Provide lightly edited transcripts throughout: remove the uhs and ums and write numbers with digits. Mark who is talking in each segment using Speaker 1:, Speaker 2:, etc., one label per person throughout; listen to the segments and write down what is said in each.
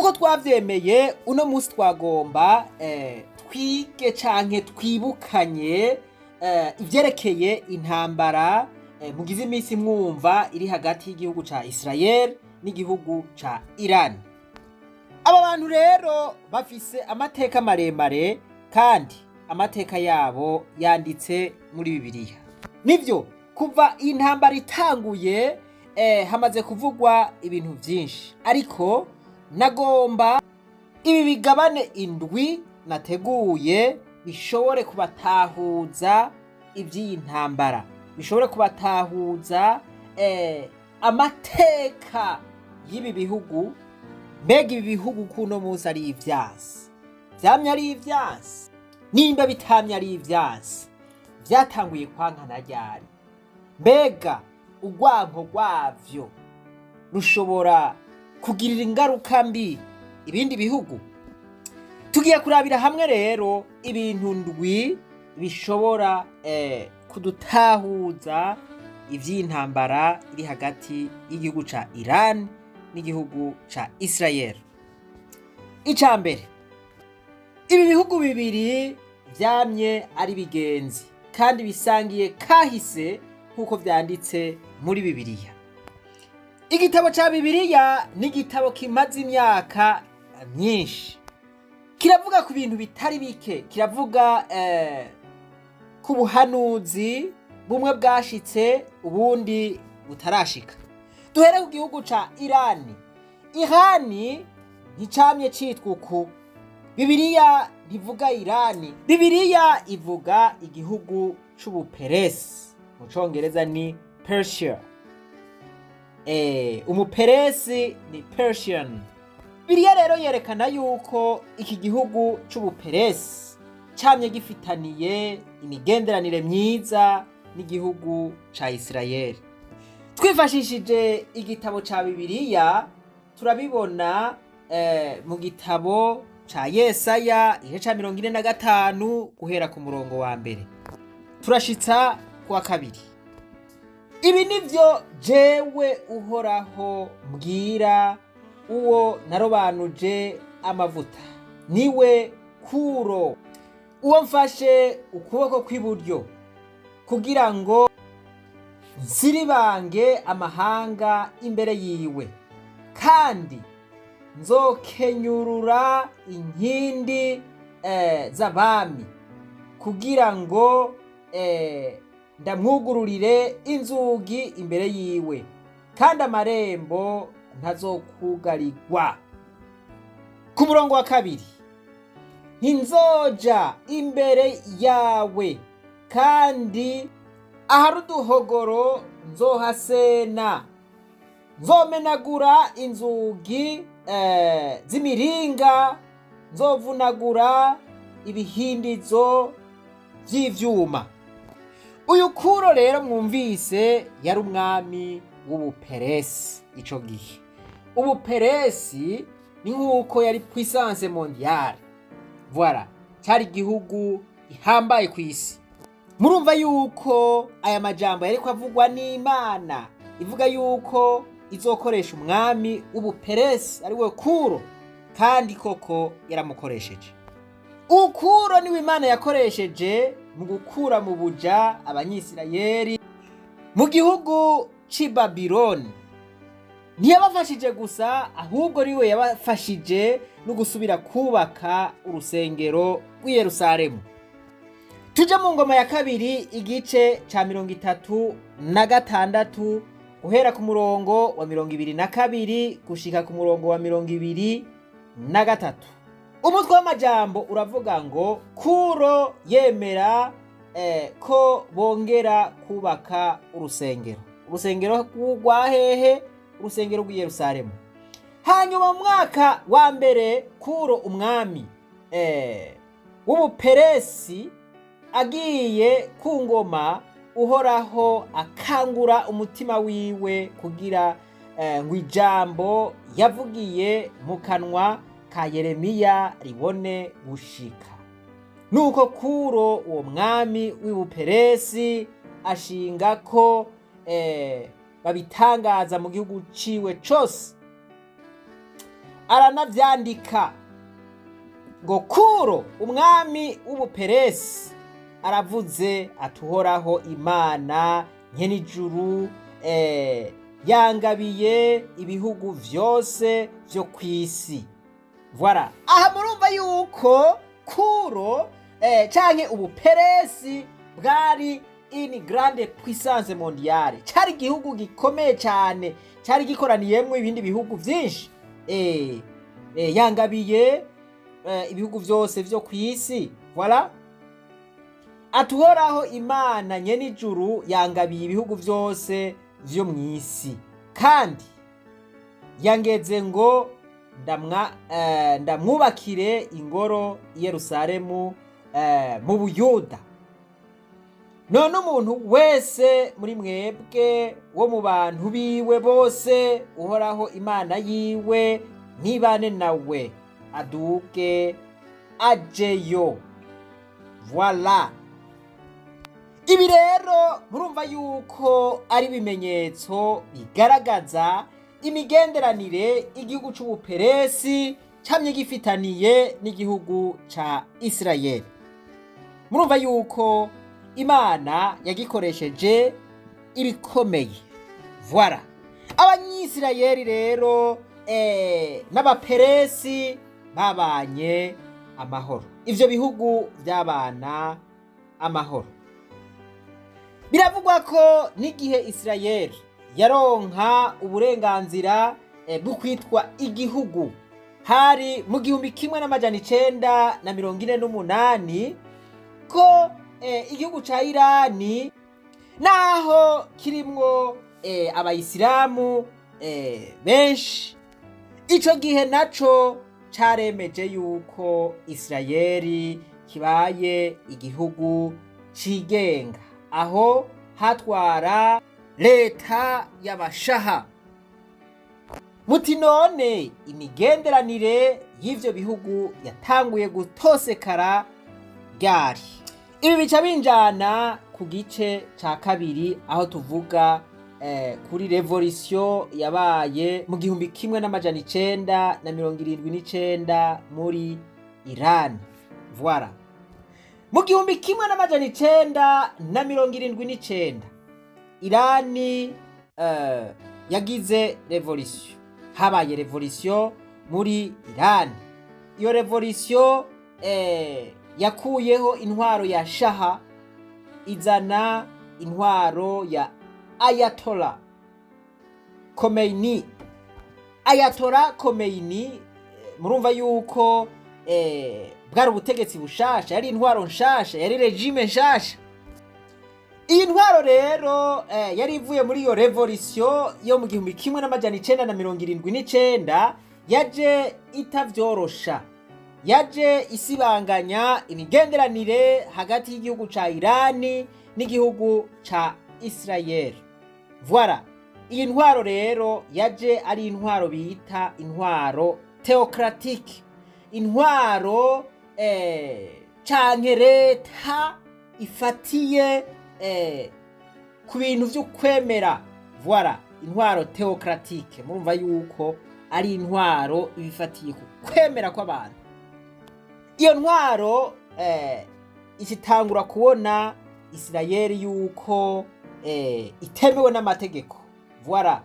Speaker 1: Nk'uko twavyemeye, uno munsi twagomba twige canke twibukanye ivyerekeye intambara mugize iminsi mwumva iri hagati y'igihugu ca Israel n'igihugu ca Iran. Aba bantu rero bafise amateka maremare, kandi amateka yabo yanditse muri Bibiliya. Nivyo, kuva iyi ntambara itanguye hamaze kuvugwa ibintu vyinshi, ariko nagomba ibi bigabane indwi nateguye bishobore kubatahuza ivy'iyi ntambara, bishobore kubatahuza amateka y'ibi bihugu. Mbega ibi bihugu kuno munsi ari ivyansi, vyamye ari ivyansi? Nimba bitamye ari ivyansi, vyatanguye kwankana ryari? Mbega urwanko rwavyo rushobora kugirira ingaruka mbi ibindi bihugu? Tugiye kurabira hamwe rero ibintu ndwi bishobora kudutahuza ivy'intambara iri hagati y'igihugu ca Iran n'igihugu ca Israel. Ica mbere, ibi bihugu bibiri vyamye ari bigenzi kandi bisangiye kahise, nk'uko vyanditse muri Bibiliya. Igitabo ca Bibiliya ni igitabo kimaze imyaka myinshi, kiravuga ku bintu bitari bike, kiravuga ku buhanuzi bumwe bwashitse, ubundi butarashika. Duhere ku gihugu ca Irani. Irani nticamye citwa uku. Bibiliya ntivuga Irani, Bibiliya ivuga igihugu c'Ubuperesi, mu Congereza ni Persia. Umuperesi ni Persian. Bibiliya rero yerekana yuko iki gihugu c'Ubuperesi camye gifitaniye imigenderanire myiza n'igihugu ca Isirayeli. Twifashishije igitabo ca Bibiliya turabibona mu gitabo ca Yesaya, igice ca 45, guhera ku murongo wa mbere turashitsa ku wa kabiri. Ibi nivyo jewe Uhoraho mbwira uwo narobanuje amavuta, niwe Kuro, uwo mfashe ukuboko kw'iburyo kugira ngo nsiribange amahanga imbere yiwe, kandi nzokenyurura inkindi z'abami, kugira ngo ndamwugururire inzugi imbere yiwe, kandi amarembo ntazokugarirwa. Ku murongo wa kabiri: ntinzoja imbere yawe, kandi ahari uduhogoro nzohasena, nzomenagura inzugi z'imiringa, nzovunagura ibihindizo vy'ivyuma. Uyu Kuro rero mwumvise yari umwami w'Ubuperesi. Ico gihe Ubuperesi ni nk'uko yari puissance mondiale, voilà, cyari igihugu gihambaye ku isi. Murumva yuko aya majambo yariko avugwa n'Imana ivuga yuko izokoresha umwami w'Ubuperesi, ari we Kuro, kandi koko yaramukoresheje. Ukuro niwe Imana yakoresheje mu gukura mu buja Abanyisirayeli mu gihugu c'i Babiloni. Ntiyabafashije gusa, ahubwo niwe yabafashije no gusubira kubaka urusengero rw'i Yerusalemu. Tuje mu Ngoma ya Kabiri, igice ca 36, guhera ku murongo wa 22 gushika ku murongo wa 23. Umutwe w'amajambo uravuga ngo: Kuro yemera ko bongera kubaka urusengero. Urusengero rwa hehe? Urusengero rw'i Yerusalemu. Hanyuma mu mwaka wa mbere Kuro umwami w'Ubuperesi agiye ku ngoma, Uhoraho akangura umutima wiwe kugira ngo ijambo yavugiye mu kanwa ka Yeremiya ribone gushika. Nuko Kuro uwo mwami w'Ubuperesi ashinga ko babitangaza mu gihugu ciwe cose. Aranavyandika ngo: "Kuro umwami w'Ubuperesi aravuze ati: Uhoraho Imana nyenijuru yangabiye ibihugu vyose vyo kw'isi." Voilà, aha murumva yuko Kuro canke Ubuperesi bwari une grande puissance mondiale, cari igihugu gikomeye cyane, cari gikoraniyemwo ibindi bihugu vyinshi. Yangabiye ibihugu vyose vyo kw'isi. Voilà, ati: "Uhoraho Imana nyenijuru yangabiye ibihugu vyose vyo mw'isi, kandi yangeze ngo ndamwubakire ingoro i Yerusalemu mu Buyuda. None umuntu wese muri mwebwe wo mu bantu biwe bose, Uhoraho Imana yiwe nibane nawe, aduge ajeyo." Voilà, ibi rero murumva yuko ari ibimenyetso bigaragaza imigenderanire igihugu c'Ubuperesi camye gifitaniye n'igihugu ca Isirayeli. Murumva yuko Imana yagikoresheje ibikomeye. Voilà, Abanyisirayeli rero n'Abaperesi babanye amahoro, ivyo bihugu vyabana amahoro. Biravugwa ko n'igihe Isirayeli yaronka uburenganzira bwo kwitwa igihugu, hari mu 1948, ko igihugu ca Irani, naho kirimwo abayisilamu benshi, ico gihe naco caremeje yuko Isirayeli kibaye igihugu cigenga. Aho hatwara leta y'abashaha. Muti: "None imigenderanire y'ivyo bihugu yatanguye gutosekara ryari?" Ibi bica binjana ku gice ca kabiri, aho tuvuga kuri révolution yabaye mu 1979 muri Iran. Voilà, mu 1979 Irani yagize révolution, habaye révolution muri Irani. Iyo révolution yakuyeho intwaro ya shaha, izana intwaro ya Ayatollah Khomeini. Ayatollah Khomeini, murumva yuko bwari ubutegetsi bushasha, yari intwaro nshasha, yari régime nshasha. Iyi ntwaro rero yari ivuye muri iyo révolution yo mu 1979, yaje itavyorosha, yaje isibanganya imigenderanire hagati y'igihugu ca Irani n'igihugu ca Israel. Voilà, iyi ntwaro rero yaje ari intwaro bita intwaro théocratique, intwaro canke leta ifatiye ku bintu vyo kwemera. Voilà, intwaro théocratique, murumva yuko ari intwaro ibifatiye ku kwemera kw'abantu. Iyo ntwaro ikitangura kubona Isirayeli yuko itemewe n'amategeko. Voilà,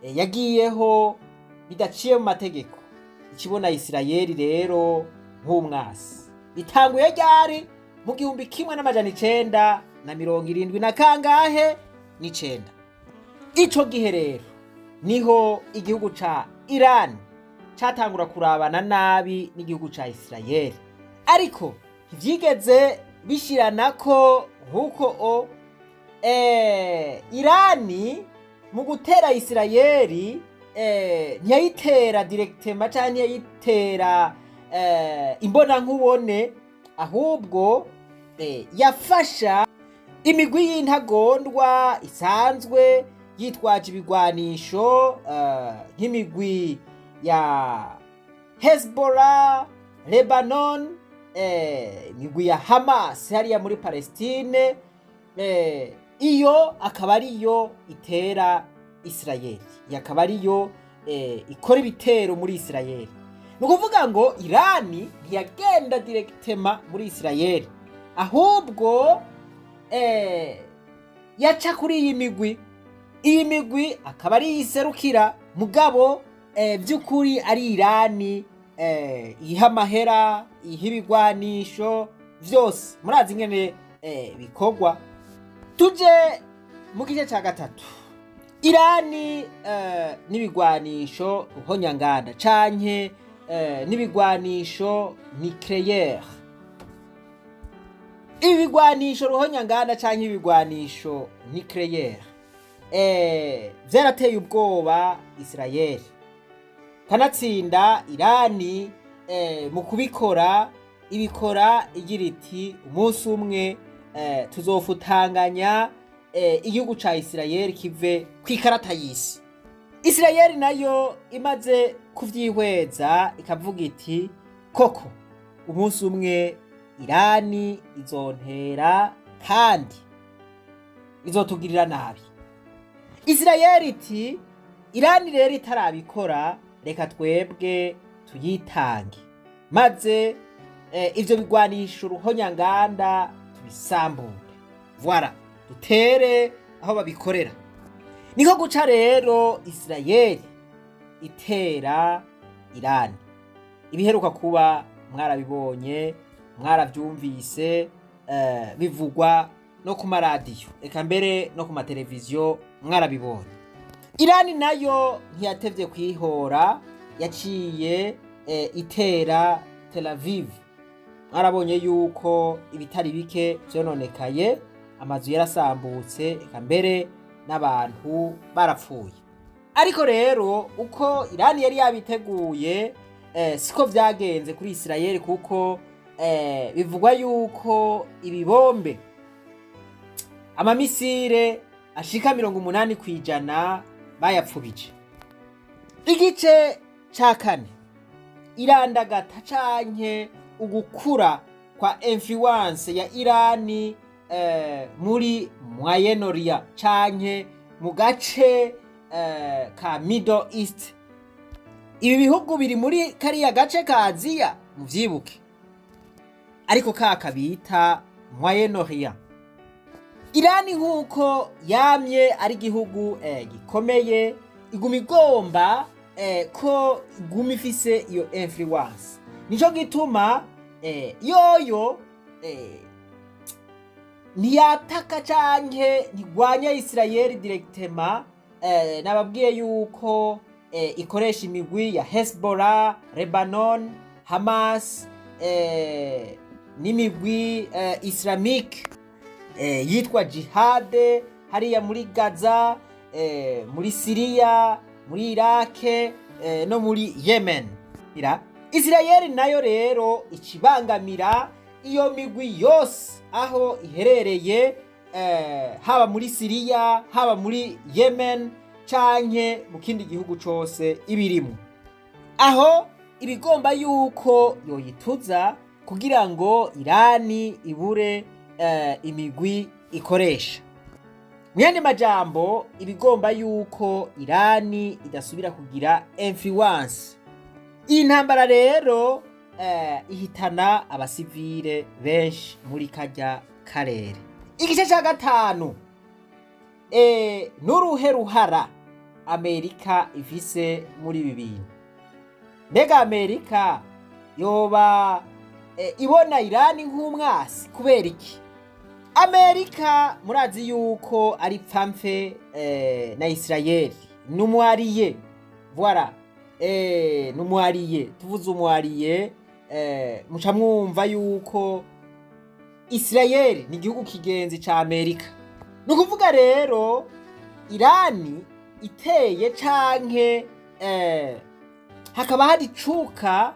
Speaker 1: yagiyeho bidaciye mu mategeko, ikibona Isirayeli rero nk'umwasi. Bitanguye ryari? Mu 1970 na kangahe? N'icenda. Ico gihe rero niho igihugu ca Iran catangura kurabana nabi n'igihugu ca Isirayeli, ariko ntivyigeze bishiranako nk'uko o Irani mu gutera Isirayeli ntiyayitera directement canke ntiyayitera imbonankubone, ahubwo yafasha imigwi y'intagondwa isanzwe yitwaje ibigwanisho, nk'imigwi ya Hezbollah Lebanon, imigwi ya Hamas hariya muri Palestine. Iyo akaba ariyo itera Isirayeli, iyo akaba ariyo ikora ibitero muri Isirayeli. Ni ukuvuga ngo Irani ntiyagenda directement muri Isirayeli, ahubwo yaca kuri iyi migwi. Iyi migwi akaba ari iserukira, mugabo by'ukuri ari Irani iha amahera, iha ibigwanisho vyose. Murazi ingene bikorwa. Tuje mu gice ca gatatu: Irani n'ibigwanisho ruhonyanganda canke n'ibigwanisho nucléaire. Ibi bigwanisho ruhonyanganda canke ibigwanisho nucléaire vyarateye ubwoba Isirayeli. Kanatsinda Irani mu kubikora, ibikora igira iti: "Umunsi umwe tuzofutanganya igihugu ca Isirayeli kive kw'ikarata y'isi." Isirayeli nayo imaze kuvyihweza ikavuga iti: "Koko umunsi umwe Irani izontera kandi izotugirira nabi." Isirayeli iti: "Irani rero itarabikora, reka twebwe tuyitange, maze ivyo bigwanisho ruhonyanganda tubisambure, voilà, dutere aho babikorera." Niko guca rero Isirayeli itera Irani. Ibiheruka kuba mwarabibonye, mwaravyumvise, bivugwa no ku maradiyo, eka mbere no ku mateleviziyo mwarabibonye. Irani nayo ntiyatevye kwihora, yaciye itera Tel Aviv. Mwarabonye yuko ibitari bike vyononekaye, amazu yarasambutse, eka mbere n'abantu barapfuye. Ariko rero uko Irani yari yabiteguye siko vyagenze kuri Isirayeli, kuko bivugwa yuko ibibombe, amamisire ashika 80% bayapfubije. Igice ca kane: irandagata canke ugukura kwa influence ya Irani muri Moyen-Orient canke mu gace ka Middle East. Ibi bihugu biri muri kariya gace ka Aziya, muvyibuke, ariko kaka bita Moyen-Orient. Irani, nk'uko yamye ari igihugu gikomeye, iguma igomba ko iguma ifise iyo influence. Nico gituma yoyo ntiyataka canke ntigwanya Isirayeli directement. Nababwiye yuko ikoresha imigwi ya Hezbollah Lebanon, Hamas n'imigwi islamique yitwa Jihade hariya muri Gaza, muri Siriya, muri Irake no muri Yemen. Isirayeli nayo rero ikibangamira iyo migwi yose aho iherereye, haba muri Siriya, haba muri Yemen canke mu kindi gihugu cose ibirimo, aho ibigomba yuko yoyituza kugira ngo Irani ibure imigwi ikoresha. Mu yandi majambo, ibigomba yuko Irani idasubira kugira influence. Iyi ntambara rero ihitana abasivile benshi muri karya karere. Igice ca gatanu: n'uruhe ruhara Amerika ifise muri ibi bintu? Mbega Amerika yoba ibona Irani nk'umwasi kubera iki? Amerika murazi yuko ari pfamfe na Isirayeli, n'umu allié, voilà, n'umu allié. Tuvuze umu allié, muca mwumva yuko Isirayeli ni igihugu kigenzi ca Amerika. Ni ukuvuga rero Irani iteye canke hakaba hari icuka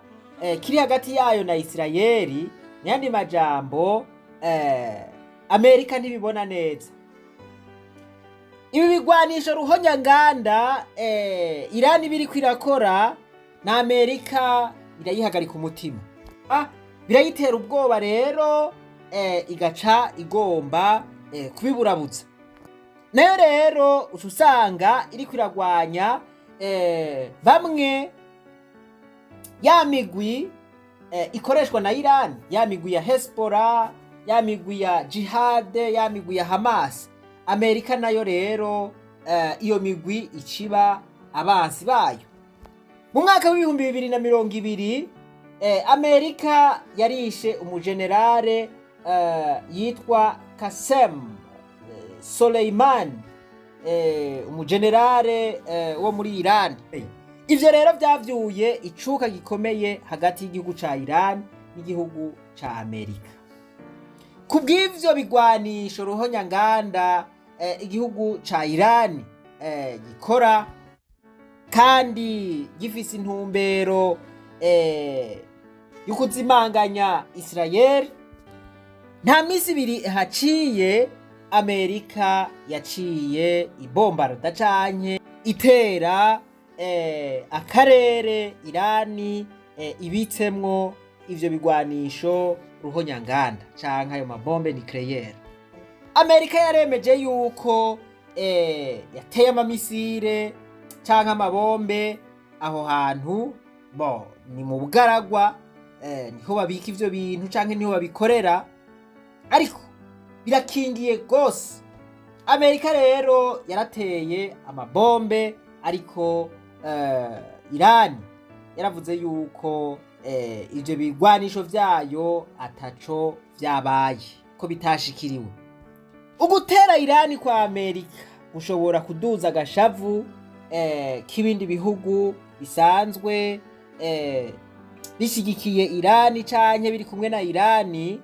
Speaker 1: kiri hagati yayo na Isirayeli, yandi majambo, Amerika ntibibona neza ibi bigwanisho ruhonyanganda Irani biriko irakora. Na Amerika irayihagarika umutima, birayitera ubwoba rero, igaca igomba kubiburabuza. Nayo rero uca usanga iriko iragwanya bamwe Ya migwi ikoreshwa na Irani, ya migwi ya Hezbollah, ya migwi ya Jihad, ya migwi ya Hamas, Amerika nayo rero iyo migwi iciba abansi bayo. Mu mwaka w'2020, Amerika yarishe umujenerale yitwa Kasem Soleiman, umujenerale wo muri Iran. Ivyo rero vyavyuye icuka gikomeye hagati y'igihugu ca Iran n'igihugu ca Amerika. Kubw'ivyo bigwanisho ruhonyanganda igihugu ca Iran gikora kandi gifise intumbero yo kuzimanganya Israel, nta minsi 2 haciye Amerika yaciye ibombarda canke itera akarere Irani ibitsemwo ivyo bigwanisho ruhonyanganda canke ayo mabombe nucléaire. Amerika yaremeje yuko yateye amamisire canke amabombe aho hantu. Bo ni mu bugaragwa, niho babika ivyo bintu canke niho babikorera, ariko birakingiye gose. Amerika rero yarateye amabombe, ariko Irani yaravuze yuko ivyo bigwanisho vyayo ataco vyabaye, ko bitashikiriwe. Ugutera Irani kwa Amerika gushobora kuduza agashavu k'ibindi bihugu bisanzwe bishigikiye Irani canke biri kumwe na Irani,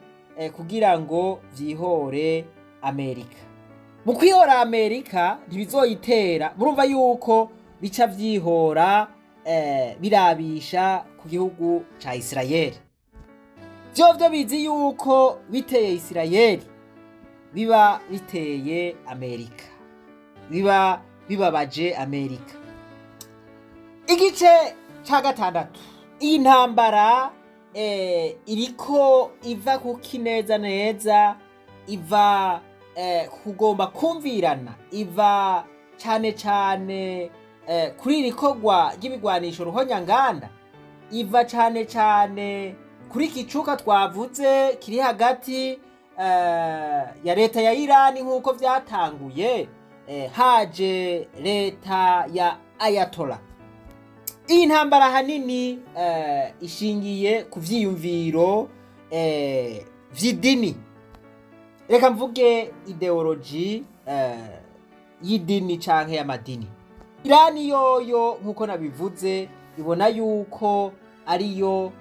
Speaker 1: kugira ngo vyihore Amerika. Mu kwihora Amerika ntibizoyitera, murumva yuko bica vyihora birabisha ku gihugu ca Isirayeli. Vyovyo bizi yuko biteye Isirayeli biba biteye Amerika, biba bibabaje Amerika. Igice ca gatandatu: iyi ntambara iriko iva kuki neza neza? Iva kugomba kumvirana, iva cane cane kuri iri korwa ry'ibigwanisho ruhonyanganda, iva cane cane kuri iki cuka twavuze kiri hagati ya leta ya Irani nk'uko vyatanguye haje leta ya Ayatollah. Iyi ntambara ahanini ishingiye ku vyiyumviro vy'idini, reka mvuge idéologie y'idini canke y'amadini. Irani yoyo, nk'uko nabivuze, ibona yuko ariyo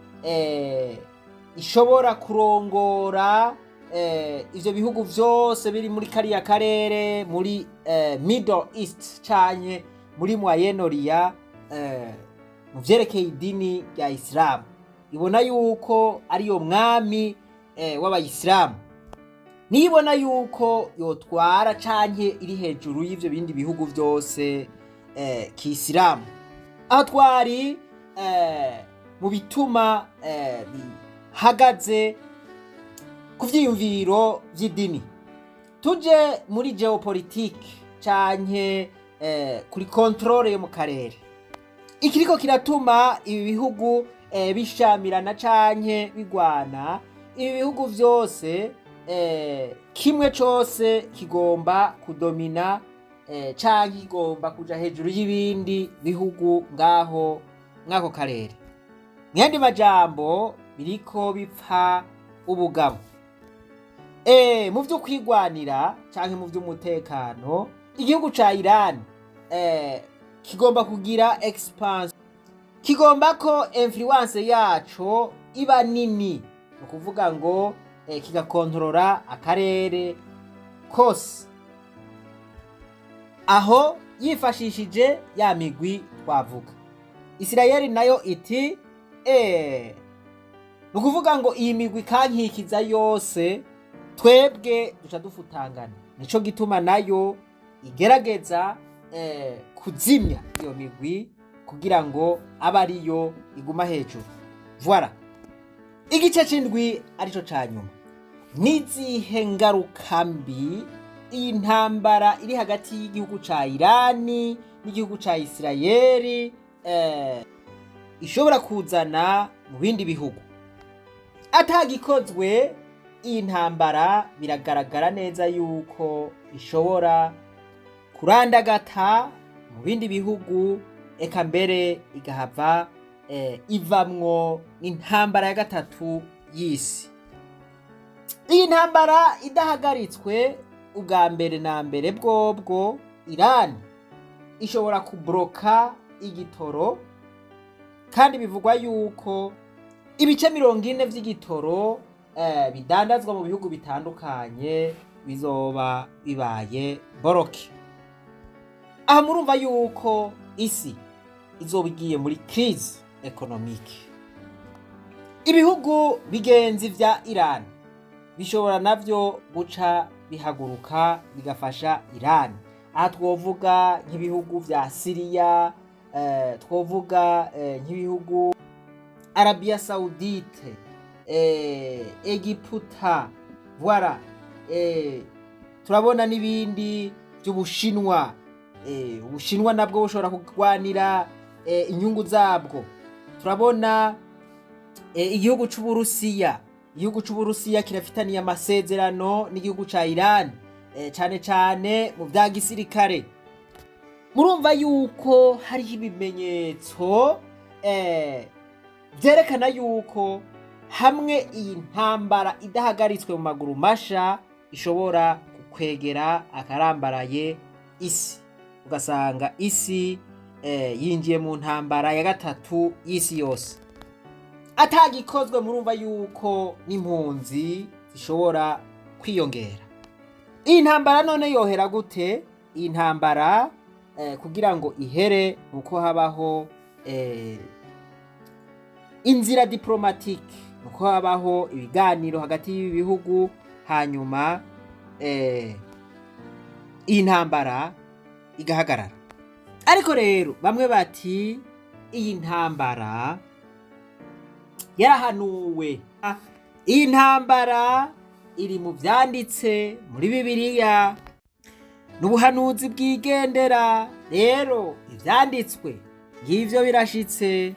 Speaker 1: ishobora kurongora ivyo bihugu vyose biri muri kariya karere, muri Middle East canke muri Moyen-Orient, mu vyerekeye idini rya Isilamu. Ibona yuko ariyo mwami w'abayisilamu, nibona yuko yotwara canke iri hejuru y'ivyo bindi bihugu vyose kisilamu. Aho twari mu bituma bihagaze ku vyiyumviro vy'idini. Tuje muri géopolitique canke kuri contrôle yo mu karere. Ikiriko kiratuma ibi bihugu bishamirana canke bigwana, ibi bihugu vyose kimwe cose kigomba kudomina canke kigomba kuja hejuru y'ibindi bihugu ngaho mwako karere. Mwandi majambo, biriko bipfa ubugabo mu vyo kwigwanira canke mu vy'umutekano. Igihugu ca Iran kigomba kugira expansion, kigomba ko influence yaco iba nini, ni ukuvuga ngo kigakontorora akarere kose, aho yifashishije ya migwi twavuga. Isirayeli nayo iti ni ukuvuga ngo iyi migwi kankikiza yose, twebwe duca dufutangana. Nico gituma nayo igerageza kuzimya iyo migwi kugira ngo abe ariyo iguma hejuru. Voilà. Igice c'indwi arico ca nyuma: nizihe ngaruka mbi iyi ntambara iri hagati y'igihugu ca Irani n'igihugu ca Isirayeli? ishobora kuzana mu bindi bihugu. Atagikozwe, iyi ntambara biragaragara neza yuko ishobora kurandagata mu bindi bihugu, eka mbere igahava ivamwo intambara ya gatatu y'isi. Iyi ntambara idahagaritswe, ubwa mbere na mbere bwobwo Iran ishobora kubroka igitoro, kandi bivugwa yuko ibice 40 vy'igitoro bidandazwa mu bihugu bitandukanye bizoba bibaye bloqué. Aha murumva yuko isi izoba igiye muri crise économique. Ibihugu bigenzi vya Iran bishobora navyo guca bihaguruka bigafasha Iran. Aha twovuga nk'ibihugu vya Siriya, twovuga nk'ibihugu Arabia Saoudite, Egiputa, voilà, turabona n'ibindi by'Ubushinwa. Ubushinwa nabwo bushobora kurwanira inyungu zabwo. Turabona igihugu c'Uburusiya. Igihugu c'Uburusiya kirafitaniye amasezerano n'igihugu ca Iran, cane cane mu vya gisirikare. Murumva yuko hariho ibimenyetso vyerekana yuko hamwe iyi ntambara idahagaritswe mu maguru masha, ishobora kukwegera akarambaraye isi, ugasanga isi yinjiye mu ntambara ya gatatu y'isi yose. Atagikozwe, murumva yuko n'impunzi zishobora kwiyongera. Iyi ntambara none yohera gute? Iyi ntambara kugira ngo ihere, nuko habaho inzira diplomatique, nuko habaho ibiganiro hagati y'ibi bihugu, hanyuma iyi ntambara igahagarara. Ariko rero bamwe bati iyi ntambara yarahanuwe, iyi ntambara iri mu vyanditse muri Bibiliya, n'ubuhanuzi bwigendera. Rero ivyanditswe ngivyo birashitse.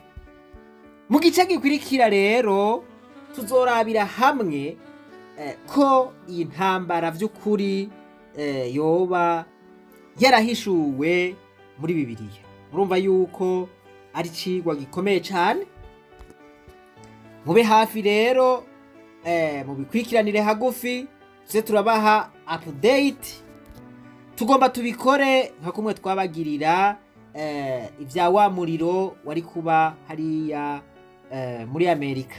Speaker 1: Mu gice gikurikira rero tuzorabira hamwe ko iyi ntambara vy'ukuri yoba yarahishuwe muri Bibiliya. Murumva yuko ari icigwa gikomeye cane. Mube hafi rero, mubikurikiranire hagufi, tuze turabaha update. Tugomba tubikore nka kumwe twabagirira ibya wa muriro wari kuba hariya muri Amerika.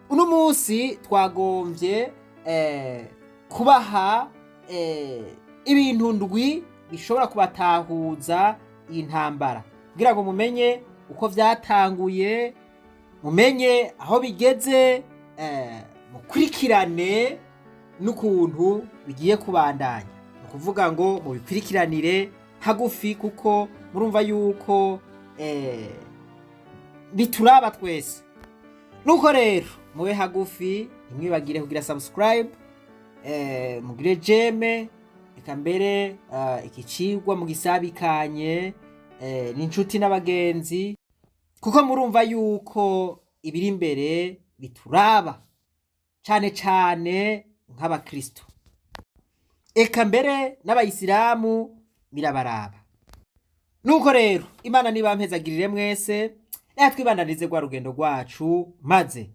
Speaker 1: Uno munsi twagombye kubaha ibintu ndwi bishobora kubatahuza iyi ntambara, kugira ngo mumenye uko vyatanguye, mumenye aho bigeze, mukurikirane n'ukuntu bigiye kubandanya. Ni ukuvuga ngo mubikurikiranire hagufi, kuko murumva yuko bituraba twese. Nuko rero mube hagufi, ntimwibagire kugira subscribe, mugire j'aime, eka mbere iki cigwa mugisabikanye n'inshuti n'abagenzi, kuko murumva yuko ibiri imbere bituraba cane cane nk'abakristo, eka mbere n'abayisilamu birabaraba. Nuko rero Imana nibampezagirire mwese. Reka twibandanize rwa rugendo rwacu, maze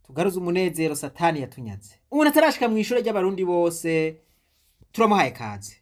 Speaker 1: tugaruze umunezero Satani yatunyaze. Umuntu atarashika mu ishure ry'Abarundi bose, turamuhaye kaze.